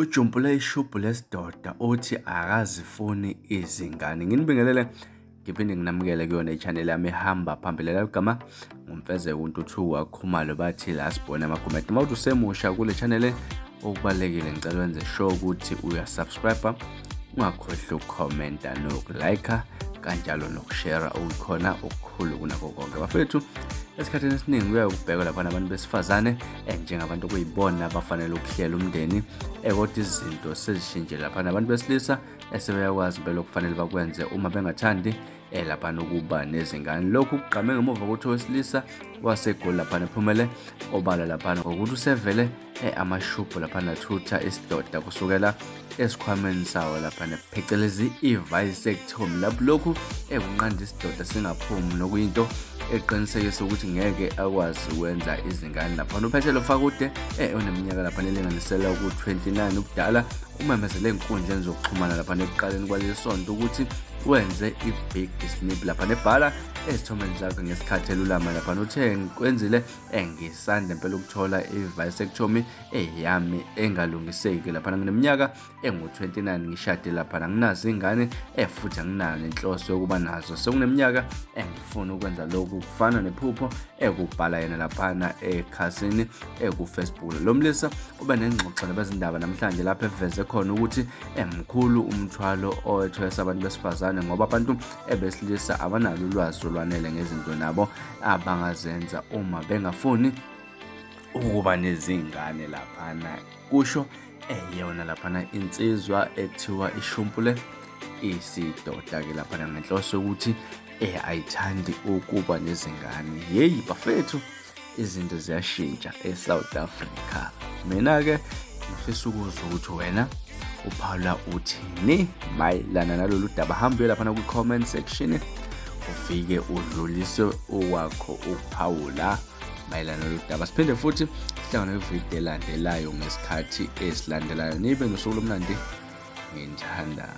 Ujumpule ishubhu lesidoda uthi akazifuni izingane. Nginibingelele ngiphinde nginamukele kuyona i-channel yami ehamba phambili leli gama nguMfezeko uNtuthuko waKhumalo bathi la sibone amagumede. Uma uthi usemusha kule channel okubalulekile ngicela wenze sure ukuthi uyasubscribe ungakhohlwa ukukhomenta nokulike kanjalo nokushare okukhona okukhulu kunakho konke bafethu. Esikhathini esiningi kuyaye kubhekwe lapha nabantu besifazane njengabantu okuyibona abafanele ukuhlela umndeni, kodwa izinto sezishintshe lapha nabantu besilisa esebeyakwazi impela okufanele bakwenze uma bengathandi laphana ukuba nezingane. Lokhu kugqame ngemuva kokuthi owesilisa waseGoli laphana ephumele obala laphana ngokuthi usevele amashubhu laphana athutha isidoda kusukela esikhwameni sawo laphana phecelezi i-vasectomy, lapho lokhu ekunqanda isidoda singaphumi nokuyinto eqinisekisa ukuthi ngeke akwazi ukwenza izingane laphana. Uphethelo Fakude oneminyaka laphana elinganiselwa ku-29 ubudala umemezele enkundleni zokuxhumana laphana ekuqaleni kwaleli sonto ukuthi wenze i-big snip laphana ebhala ezithombeni zakhe ngesikhathi elulama laphana. Uthe ngikwenzile ngisanda impela ukuthola i-vasectomy eyami engalungiseki laphana, ngineminyaka engu-29 ngishade laphana, anginazo ingane futhi anginayo nenhloso yokuba nazo, sekuneminyaka engifuna ukwenza lokhu kufana nephupho, ekubhala yena laphana ekhasini ekuFacebook. Lo mlisa ube nengxoxo nabezindaba namhlanje lapho eveze khona ukuthi emkhulu umthwalo owethwesa abantu besifazane ngoba abantu ebesilisa abanalo ulwazi olwanele ngezinto nabo abangazenza uma bengafuni ukuba nezingane laphana, kusho eyona laphana insizwa ekuthiwa ishumpule isidoda-ke laphana ngenhloso yokuthi ayithandi ukuba nezingane. Yeyi bafethu, izinto ziyashintsha eSouth Africa. Mina-ke ngifisa ukuzwa ukuthi wena uphawula uthini mayelana nalolu daba. Hamba uye laphana kwi-comment section ufike udlulise owakho ukuphawula mayelana nalolu daba. Siphinde futhi sihlangane kwividiyo elandelayo ngesikhathi esilandelayo. Nibe nosuku lomnandi, nginithanda.